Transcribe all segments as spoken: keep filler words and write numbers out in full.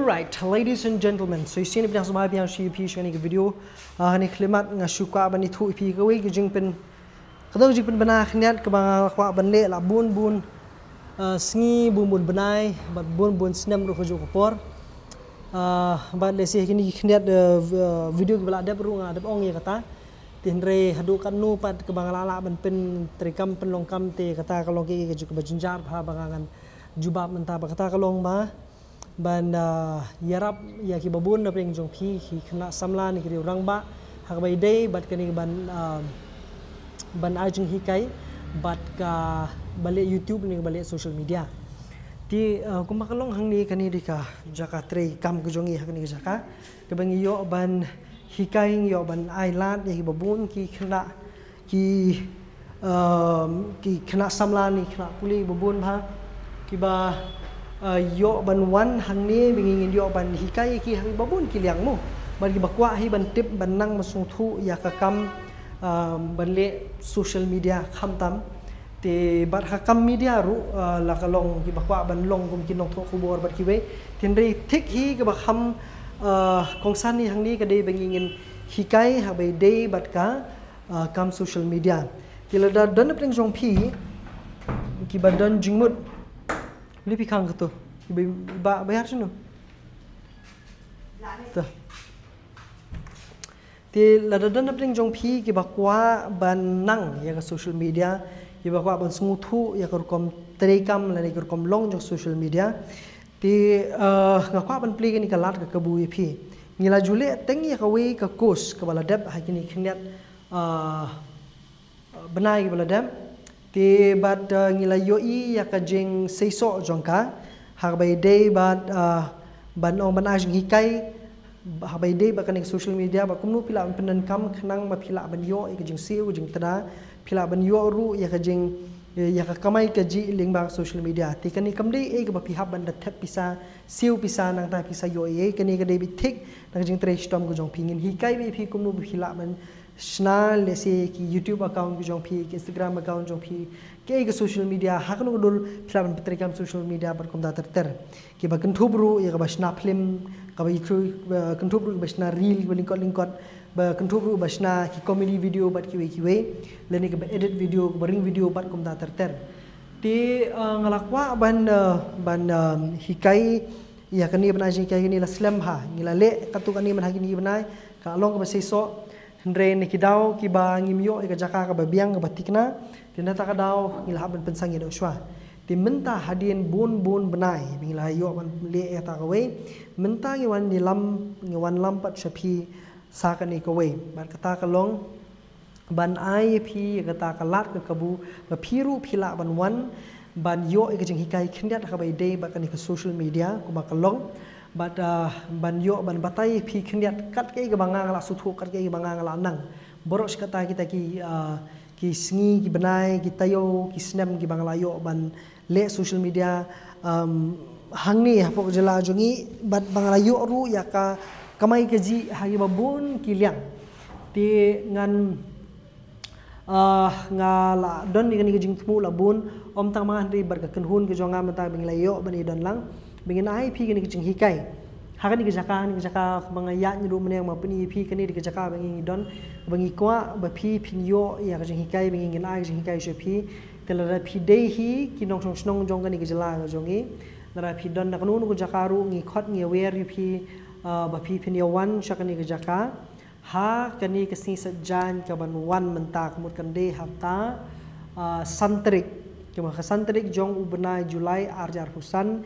Alright, ladies and gentlemen, so shisien pdiang sngewbha biang sha phi sha kane ka video. Ah, kane ka khyllipmat nga shu kwah ban ïathuh ïa phi kawei ka jingpyn, ka dang jingpynbna khyndiat kaba nga kwah ban leh la bun bun, ah, sngi, bun bun bnai bad bun bun snem ruh ha kajuh ka por. Ah, bad lehse kine ki khyndiat, ah, v-, ah, video kiba la dep ruh nga dep ong ïa kata. Te hynrei haduh katno pat kaba nga la lah ban pyntreikam pynlong kam te kata ka long kaei kajuh kaba jynjar bha ba nga ngan jubab mynta ba kata ka long ba ban, ah, ïarap ïa kiba bun na pdeng jong phi, ki khynnah samla ne ki riew rangbah, ha kaba ïadei bad kane ban, ah, ban ai jinghikai bad kaba leh YouTube ne kaba leh social media. Te, ah, kumba ka long hangne, kane dei ka jaka treikam ka jong ngi ha kane ka jaka kaba ngi ïoh ban hikai, ngi ïoh ban ai lad ïa kiba bun ki khynnah, ki, um, ki khynnah samla ne khynnah pule ba bun bha kiba, uh, ïoh ban wan hangne ba ngin ïoh ban hikai ïa ki ha kiba bun ki liang mo. Bad kiba kwah hi ban tip, ban nang, ban sngewthuh ïa ka kam, um, ban leh social media khamtam. Te bad ha ka kam media ruh, uh, la ka long kiba kwah ban long kum ki nongthoh khubor bad kiwei. Te hynrei thik hi kaba kham, uh, kongsan hi hangne ka dei ba ngin hikai ha kaba ïadei bad ka, ah, kam social media. Te lada don na pdeng jong phi kiba don jingmut, lei phi khang kato, kiba, ba, ba ïar shano? Ta. Te lada don na pdeng jong phi kiba kwah ban nang ïa ka social media, kiba kwah ban sngewthuh ïa ka rukom treikam lane ka rukom long jong social media, te, ah, nga kwah ban plie kane ka lad ka kabu ïa phi. Ngi la ju leh teng ïa kawei ka course kaba la dep ha kine khyndiat, ah, bnai kiba la dep. Te bad, ah, ngi la ïohi ïa ka jingseisoh jong ka ha kaba ïadei bad, ah, ban ong ban ai jinghikai ha kaba ïadei bad kane ka social media, bad kumno phi lah ban pyndonkam khnang ba phi lah ban ïoh ïa ka jingsiew, ka jingtda, phi lah ban ïoh ruh ïa ka jing, ïa ka kamai kajih lyngba ka social media. Te kane kam dei ei kaba phi hap ban da thep pisa, siew pisa nangta pisa ïoh ei, kane ka dei beit thik na ka jingtrei shitom ka jong phi. Ngin hikai beit ïa phi kumno ba phi lah ban shna lehse ki YouTube account ka jong phi, ki Instagram account jong phi, kaei ka social media, ha kano ka dur phi lah ban pyntreikam social media bad kumta ter ter. Kiba kynthup ruh ïa kaba shna film, kaba kynthup, ba kynthup ruh ba shna reel, ba lyngkot lyngkot, ba kynthup ruh ba shna ki comedy video bad kiwei kiwei, lane kaba edit video, kaba ring video bad kumta ter ter. Te, ah, nga la kwah ban, ah, ban, ah, hikai ïa kane, ban ai jinghikai kane la slem bha. Ngi la leh katto katne man ha kine ki bnai, ka long kaba seisoh. Hynrei na ki daw kiba ngim ïoh ïa ka jaka kaba biang kaba thikna, te na kata ka daw ngi la hap ban pynsangeh da u shuwa. Te mynta hadien bun bun bnai ba ngi la ïoh ban leh ïa kata kawei, mynta ngi wan ïalam, ngi wan lam pat sha phi sa kane kawei. Bad kata ka long ban ai ïa phi ïa kata ka lad ka kabu ba phi ruh phi lah ban wan ban ïoh ïa ka jinghikai khyndiat ha kaba ïadei bad kane ka social media kumba ka long. Bad, ah, ban ïoh ban batai ïa phi khyndiat kat kaei kaba nga nga la sngewthuh, kat kaei kaba nga nga la nang. Baroh shi katta kita ki, ah, ki sngi, ki bnai, ki taïew, ki snem kiba nga la ïoh ban leh social media, um, hangne hapoh ka jylla jong ngi, bad ba nga la ïoh ruh ïa ka kamai kajih ha kiba bun ki liang. Te ngan, ah, nga la don ïa kane ka jingthmu la bun, ym tang ma nga hynrei bad ka kynhun ka jong nga mynta ba ngi la ïoh ban ïadon lang ba ngin ai ïa phi kane ka jinghikai. Ha kane ka jaka, kane ka jaka ba nga ïaid naduh mynne, ma pyni ïa phi, kane dei ka jaka ba ngi don, ba ngi kwah ba phi phin ïoh ïa ka jinghikai, ba ngin ai ka jinghikai sha phi. Te lada phi dei hi ki nongshong shnong jong kane ka jylla ka jong ngi, lada phi don na kano kano ka jaka ruh, ngi khot ngi aware ïa phi, ah, ba phi phin ïa wan sha kane ka jaka ha kane ka sngi Saitjaiñ kaban wan mynta, ka mut kan dei ha ka, ah, san tarik. Ka mut ka san tarik jong u bnai July ar hajar arphew san.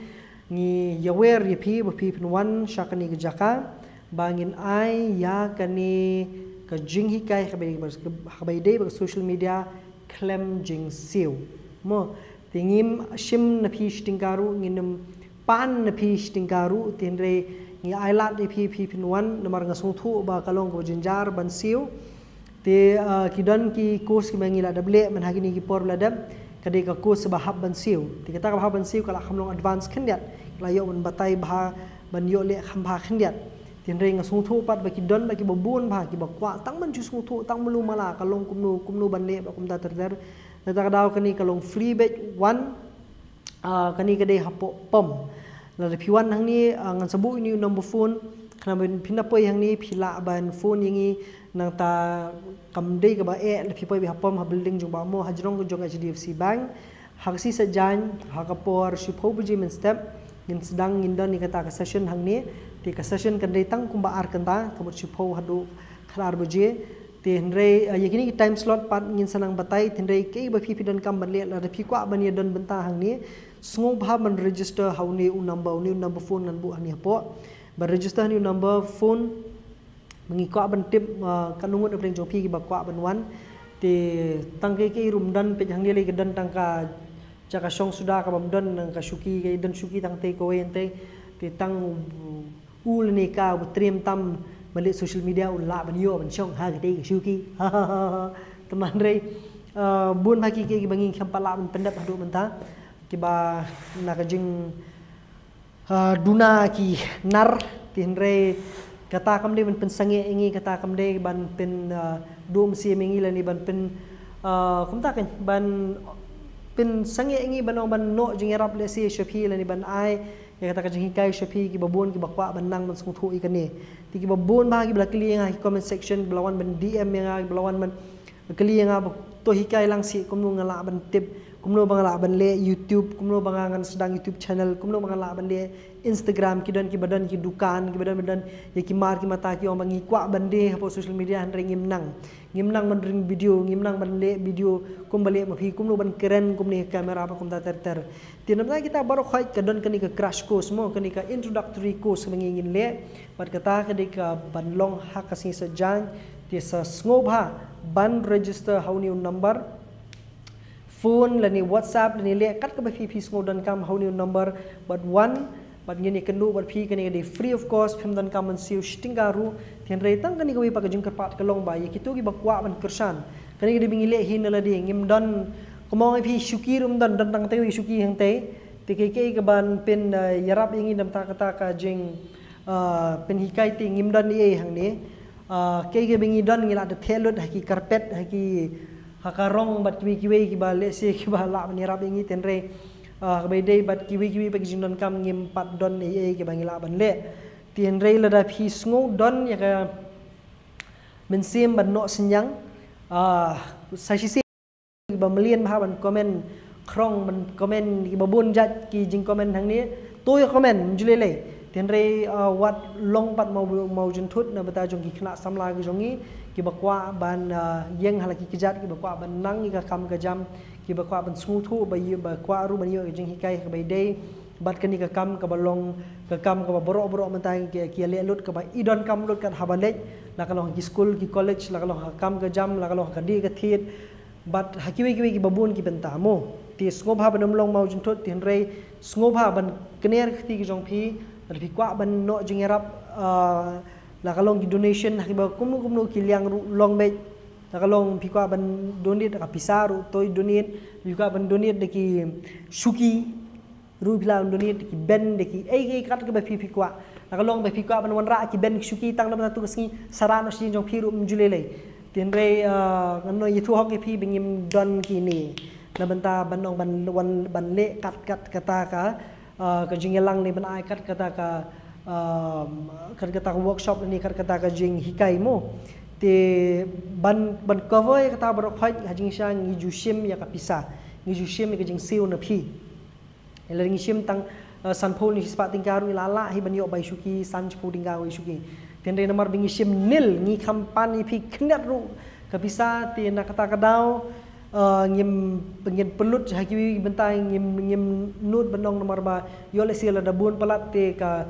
Ngi ïa aware ïa phi ba phi phin wan sha kane ka jaka ba ngin ai ïa kane ka jinghikai ha kaba ïadei bad ka social media khlem jingsiew. Mo, te ngim shim na phi shi tyngka ruh, ngin ym pan na phi shi tyngka ruh, te hynrei ngi ai lad ïa phi, phi phin wan, namar nga sngewthuh ba ka long kaba jynjar ban siew. Te, ah, ki don ki course kiba ngi la dep leh man ha kine ki por ba la dep, ka dei ka course ba hap ban siew. Te kata kaba hap ban siew ka la kham long advance khyndiat, ka la ïoh ban batai bha, ban ïoh leh kham bha khyndiat. Te hynrei nga sngewthuh pat ba ki don ba kiba bun bha kiba kwah tang ban ju sngewthuh tang malu mala ka long kumno kumno ban leh bad kumta ter ter. Na kata ka daw kane ka long free batch one. Ah, kane ka dei hapoh pom. Lada phi wan hangne, ah, ngan sa buh ïa une u number phone. Khnang ba phin da poi hangne phi lah ban phone ïa ngi. Nangta kam dei kaba eh lada phi poi beit ha pom ha building jong Bah Mo, ha jrong ka jong H D F C Bank. Ha ka sngi Saitjaiñ, ha ka por shiphew baje mynstep, ngin sdang, ngin don ïa kata ka session hangne. Te ka session kan dei tang kumba ar kynta, ka mut shiphew haduh khatar baje. Te hynrei, ah, ïa kine ki time slot pat ngin sa nang batai, te hynrei kaei ba phi phi donkam ban leh, lada phi kwah ban ïa don bynta hangne, sngewbha ban register ha une u number, une u number phone ngan buh hangne hapoh. Ban register ha une u number phone, ba ngi kwah ban tip, ah, katno ngut na pdeng jong phi kiba kwah ban wan. Te tang kiei kiei ruh ym don, peit hangne lei ka don tang ka, jaka shong suda, kabym don nang ka shuki, ka don shuki tang te kawei ïa te. Te tang u lane ka uba triem tam ban leh social media u lah ban ïoh ban shong ha kata ka shuki. Te hynrei, ah, bun bha kiei kiei kiba ngi khlem pat lah ban pyndep haduh mynta, kiba na ka jing, ah, duna ki nar. Te hynrei kata kam dei ban pynsangeh ïa ngi, kata kam dei ban pyn, ah, duh mynsiem ïa ngi lane ban pyn, ah, kumta kan, ban pynsangeh ïa ngi ban ong ban noh jingïarap lehse sha phi lane ban ai ïa kata ka jinghikai sha phi, kiba bun kiba kwah ban nang ban sngewthuh ïa kane. Te kiba bun bha kiba la kylli ïa nga ha ki comment section, kiba la wan ban D M ïa nga, kiba la wan ban kylli ïa nga ba to hikai lang seh kumno nga lah ban tip, kumno ba nga lah ban leh YouTube, kumno ba nga ngan sdang YouTube channel, kumno ba nga lah ban leh Instagram, ki don kiba don ki dukan, kiba don ba don ïa ki mar ki mata, ki ong ba ngi kwah ban die hapoh social media hynrei ngim nang. Ngim nang ban ring video, ngim nang ban leh video kumba leh ma phi, kumno ban kren kumne ha camera bad kumta ter ter. Te namar kita baroh khoit ka don kane ka crash course mo, kane ka introductory course ba ngi ngin leh. Bad kata ka dei kaban long ha ka sngi Saitjaiñ. Te sa sngewbha ban register ha une u number phone lane WhatsApp lane leh kat kaba phi phi sngew donkam ha une u number, bad wan, bad ngin ïakynduh bad phi. Kane ka dei free of cost, phim donkam ban siew shi tyngka ruh. Te hynrei tang kane kawei pat ka jingkyrpad ka long ba ïa kito kiba kwah ban kyrshan, kane ka dei ba ngi leh hi na lade, ngim don, kumba ong ïa phi, shuki ruh ym don, don tang katei kawei shuki hangtei. Te kaei kaei kaban pyn, eh, ïarap ïa ngi na bynta kata ka jing, ah, pynhikai te ngim don ei ei hangne. Ah, kaei kaei ba ngi don ngi la da theh lut ha ki carpet, ha ki, ha ka rong bad kiwei kiwei kiba lehse kiba lah ban ïarap ïa ngi, te hynrei, ah, kaba ïadei bad kiwei kiwei pat ki jingdonkam ngim pat don ei ei kiba ngi lah ban leh. Te hynrei lada phi sngew don ïa ka mynsiem ban noh synñiang, ah, sa shisien kiba mlien bha ban comment, khrong ban comment, kiba bun jait ki jingcomment hangne, to ïa comment, ym ju lei lei. Te hynrei, ah, wat long pat maw, maw jynthut na bynta jong ki khynnah samla ki jong ngi, kiba kwah ban, ah, ïeng ha la ki kjat, kiba kwah ban nang ïa ka kam ka jam, kiba kwah ban sngewthuh, ba ïoh, ba kwah ruh ban ïoh ka jinghikai kaba ïadei bad kane ka kam kaba long ka kam kaba baroh baroh mynta ki, ki ïaleh lut, kaba i donkam lut kat haba leit, la ka long ha ki skul ki college, la ka long ha ka kam ka jam, la ka long ha ka die ka thied, bad ha kiwei kiwei kiba bun ki bynta mo. Te sngewbha ban ym long maw jynthut, te hynrei sngewbha ban kner kti ki jong phi, lada phi kwah ban noh jingïarap, ah, la ka long ki donation ha kiba kumno kumno ki liang ruh long beit, la ka long phi kwah ban donate da ka pisa ruh to donate, phi kwah ban donate da ki shuki ruh phi lah ban donate, da ki ben, da ki ei ei kat kaba phi phi kwah. La ka long ba phi kwah ban wanrah ki ben ki shuki tang na bynta tu ka sngi, sa rah noh sha ïing jong phi ruh ym ju lei lei. Te hynrei, ah, ngan ïathuh hok ïa phi ba ngim don kine na bynta ban ong ban wan ban leh kat kat kata ka, ah, ka jingïalang ne ban ai kat kata ka, ah, kat kata ka workshop ne kat kata ka jinghikai mo. Te ban, ban cover ïa kata baroh khoit ha jingshisha ngi ju shim ïa ka pisa, ngi ju shim ïa ka jingsiew na phi. Lada ngi shim tang, eh, sanphew ne shispah tyngka ruh ngi la lah hi ban ïoh bai shuki, san shiphew tyngka bai shuki. Te hynrei namar ba ngi shim nil, ngi kham pan ïa phi khyndiat ruh ka pisa, te na kata ka daw, eh, ngim, ngin pynlut ha kiwei ki bynta, ngim, ngim nud ban ong namar ba ïoh lehse lada bun palat te ka,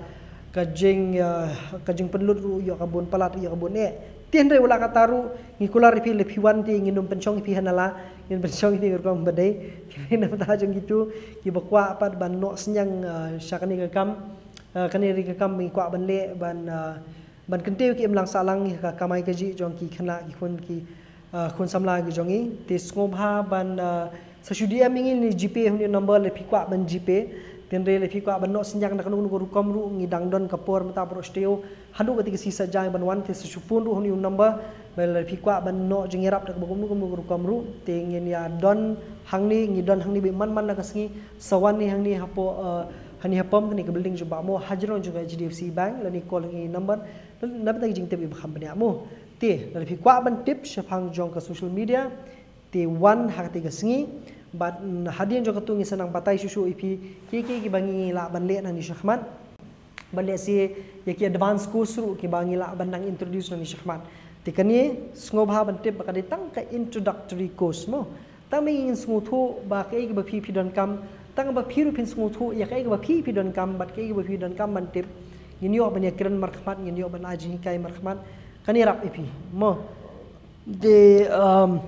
ka jing, eh, ka jingpynlut ruh ïoh ka bun palat, ïoh ka bun eh. Te hynrei wat la kata ruh ngi kular ïa phi, lada phi wan te ngin ym pynshong ïa phi ha nala, ngin pynshong ïa phi ka rukom ba dei. Te hynrei na bynta jong kito kiba kwah pat ban noh synñiang, ah, sha kane ka kam, ah, kane ka kam ba ngi kwah ban leh ban, ah, ban kyntiew ki imlang sahlang ïa ka kamai kajih jong ki khynnah ki khun ki, ah, khun samla ki jong ngi. Te sngewbha ban, ah, sa shu D M ïa ngi ne GPay ha une u number lada phi kwah ban GPay. Te hynrei lada phi kwah ban noh synñiang da kano kano ka rukom ruh ngi dang don ka por mynta baroh shi taïew haduh kata ka sngi Saitjaiñ ban wan, te sa shu phone ruh ha une u number. Ba lada phi kwah ban noh jingïarap da kaba kumno kumno ka rukom ruh, te ngin ïa don hangne, ngi don hangne beit man man na ka sngi, sa wan ne hangne hapoh, eh, Hani ha pom kane ka building jong Bah Mo, ha jrong jong ka H D F C Bank, lane call ha ki number na bynta ki jingtip iba kham bniah mo. Te lada phi kwah ban tip shaphang jong ka social media, te wan ha kata ka sngi. Bad hadien jong katu ngi sa nang batai shuh shuh ïa phi ki ki kiba ngi lah ban leh nangne shakhmat. Bad lehse ïa ki advance course ruh kiba ngi lah ban nang introduce nangne shakhmat. Te kane sngewbha ban tip ba ka dei tang ka introductory course mo. Tang ba ngin sngewthuh ba kaei kaba phi phi donkam, tang ba phi ruh phin sngewthuh ïa kaei kaba phi phi donkam bad kaei kaba phi donkam ban tip. Ngin ïoh ban ïakren markhmat, ngin ïoh ban ai jinghikai markhmat. Kane rap ïa phi mo. Te um,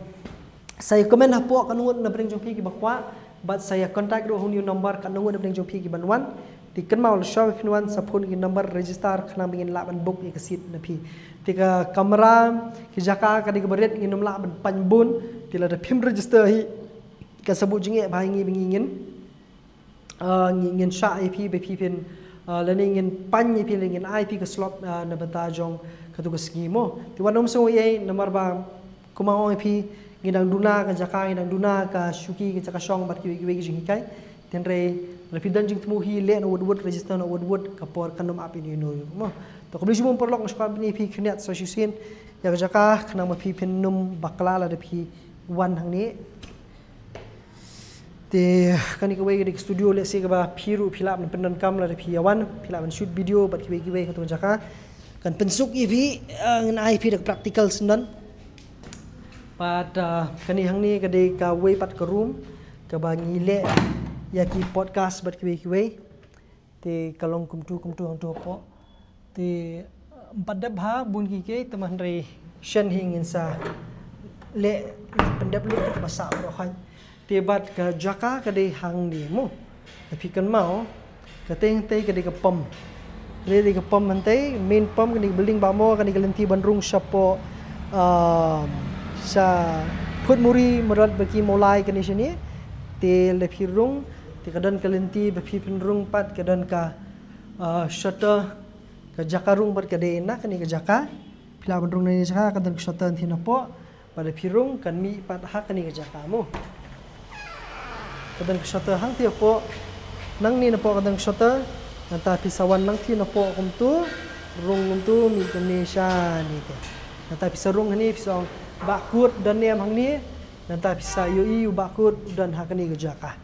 sa ïa comment hapoh katno ngut na pdeng jong phi kiba kwah bad sa ïa contact ruh ha une u number katno ngut na pdeng jong phi kiban wan. Te kynmaw lada shuwa ba phin wan sa phone ki number register khnang ba ngin lah ban book ïa ka seat na phi. Te ka kamra ki jaka ka dei kaba rit, ngin ym lah ban pang bun. Te lada phim register hi ka sa buh jingeh ba ha ngi ba ngi ngin uh, ngin shah ïa phi ba phi phin uh, lane ngin pang ïa phi lane ngin ai phi ka slot uh, na bynta jong katu ka sngi mo. Te wat nym sngew ei ei namar ba kumba ong ïa phi ngi dang duna ka jaka, ngi dang duna ka shuki, ka jaka shong bad kiwei kiwei ki jinghikai. Hynrei lada phi don jingthmu hi leh na wut wut, register na wut wut, ka por kan ym ap ïa ino ino mo. To khublei shibun paralok, nga sngewbha ban ïa phi khyndiat sa shisien ïa ka jaka khnang ba phi phin ym bakla lada phi wan hangne. Te kane kawei ka dei ka studio lehse kaba phi ruh phi lah ban pyndonkam lada phi ïa wan, phi lah ban shoot video bad kiwei kiwei katu ka jaka. Kan pynsuk ïa phi, uh, ngan ai phi da ka practical syndon. Bad uh, kane hangne ka dei kawei pat ka room kaba ngi leh ïa ki podcast bad kiwei kiwei. Te ka long kumtu kumtu hangtu hapoh. Te ym pat dep bha bun ki kei te hynrei shen hi ngin sa leh pyndep lut kaba sah baroh khoit. Te bad ka jaka ka dei hangne mo. Te phi kynmaw katei hangtei ka dei ka pom. Ka dei ka pom hangtei, main pom, kane ka building ba mo, kane ka lynti ban rung shapoh, um, sha Phutmuri Murad ba ki Mawlai kane shane. Te lada phi rung te ka don ka lynti ba phi pynrung pat ka don ka uh, shutter, ka jaka rung pat ka dei na kane ka jaka. Phi lah ban rung na kane ka jaka, ka don ka shutter hangtei napoh. Bad lada phi rung kan mih pat ha kane ka jaka mo. Ka don ka shutter hangtei napoh. Nangne napoh ka don ka shutter. Nangta phi sa wan nangtei napoh kumtu, rung kumtu, mih kumne shane te. Nangta phi sa rung hangne, phi sa ong, "Bah Kut, don ne em hangne?" Nangta phi sa ïohi u Bah Kut u don ha kane ka jaka.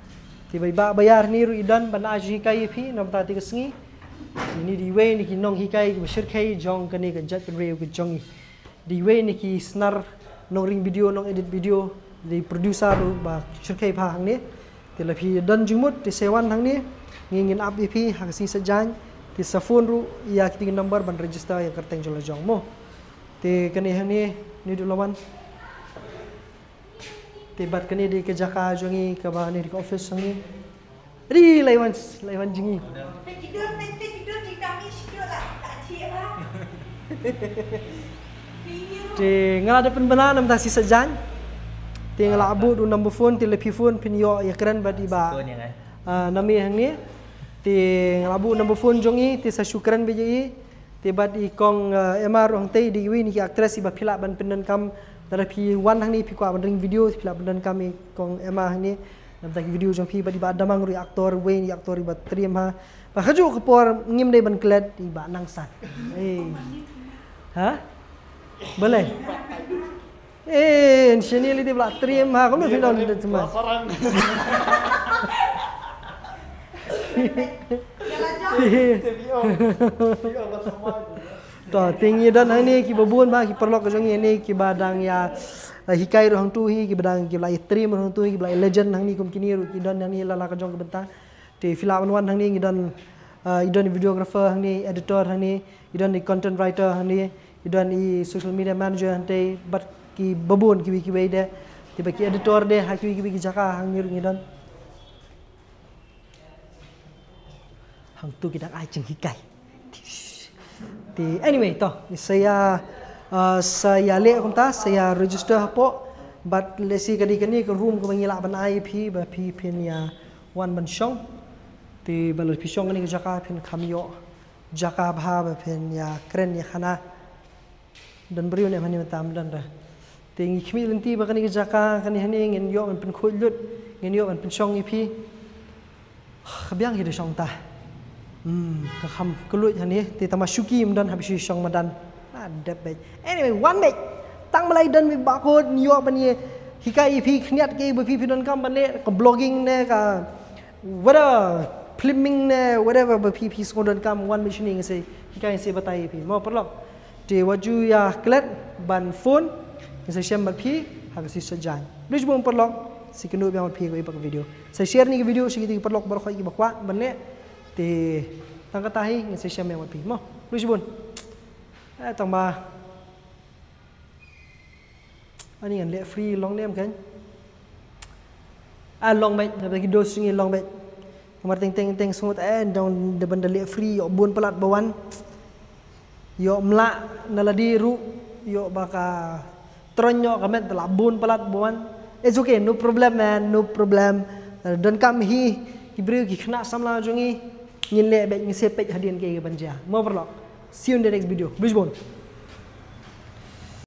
Te ba i Bah Bayar hangne ruh i don ban ai jinghikai ïa phi na bynta kata ka sngi. Te ine i dei iwei na ki nonghikai kiba shyrkhei jong kane ka jait bynriew ka jong ngi. I dei iwei na ki snar nongring video, nong edit video, i dei producer ruh ba shyrkhei bha hangne. Te lada phi don jingmut te sa wan hangne, ngi ngin ap ïa phi ha ka sngi Saitjaiñ. Te sa phone ruh ïa kito ki number ban register ïa ka kyrteng jong la jong mo. Te kane hangne, ine i dei la wan. Te bad kane dei ka jaka jong ngi kaba ne dei ka office jong ngi. Ri lai wan, lai wan jong ngi. Te nga la dep pynbna na bynta shi Saitjaiñ. Te nga la bud u number phone, te lada phi phone phin ïoh ïakren bad i Bah, ah, Name hangne. Te nga la bud u number phone jong i, te sa shu kren beit ïa i. Te bad i kong, eh, Emma ruh hangtei i dei iwei na ki actress iba phi lah ban pyndonkam. Lada phi wan hangne phi kwah ban ring video phi lah pyndonkam i kong Emma hangne. Na bynta ki video jong phi bad i Bah Damang ruh i actor, iwei na i actor iba triem ha. Ba kajuh ka por ngim dei ban klet i Bah Nangsan. Eh. Ha? Balei? Eh, shane lei te ba la triem ha, kumno phi don da sma. To, te ngi don hangne kiba bun bha ki paralok ka jong ngi hangne kiba dang ïa, eh, hikai ruh hangtu hi, kiba dang, kiba la ïa triem ruh hangtu hi, kiba la ïa legend hangne kum kine ruh ki don hangne la la ka jong ka bynta. Te phi lah ban wan hangne ngi don, ah, i don i videographer hangne, editor hangne, i don i content writer hangne, i don i social media manager hangtei bad kiba bun kiwei kiwei de. Te bad ki editor de ha kiwei kiwei ki jaka hangne ruh ngi don. Hangtu ki dang ai jinghikai. Te anyway to, sa ïa, ah, sa ïa leh kumta, sa ïa register hapoh. Bad lehse ka dei kane ka room kaba ngi lah ban ai phi ba phi phin ïa wan ban shong. Te ba lada phi shong kane ka jaka phin kham ïoh jaka bha ba phin ïa kren ïa khana. Don briew ne em hangne mynta ym don re. Te ngi khmih lynti ba kane ka jaka kane hangne ngin ïoh ban pynkhuid lut, ngin ïoh ban pynshong ïa phi. Ka biang hi da shong ta. Hmm, ka kham kylluid hangne, te tang ba shuki ym don ha ba shu shong madan. Ah, dep beit. Anyway, wan beit. Tang ba la don wi barcode, ïoh ban ïa hikai ïa phi khniat kaei ba phi phi donkam ban leh, ka blogging ne, ka whatever, filming ne, whatever ba phi phi sngewdonkam, wan beit shane, ngan sa hikai, ngan sa batai ïa phi. Mo paralok. Te wat ju ïa klet ban phone, ngan sa shem bad phi ha ka shisien jaiñ. Khublei shibun paralok, sa ïakynduh biang bad phi ha kawei pat ka video. Sa share ïa kane ka video sha kito ki paralok baroh kiba kwah ban leh. Te tang kata hi, ngan sa shem biang bad phi. Mo, khublei shibun. Eh, tang ba ani ngan leh free long ne em kan. Ah, long beit, na ba ki dos sngi long beit. Namar teng teng teng sngut, eh, dang da ban da leh free, ïoh bun palat ba wan. Ïoh mlah na lade ruh, ïoh ba ka troiñ ïoh ka met da la bun palat ba wan. It's okay, no problem man, no problem. Eh, donkam hi ki briew, ki khynnah samla jong ngi, ngin leh beit, ngin sa peit hadien kaei kaban jia. Mo paralok. See you in the next video. Khublei shibun.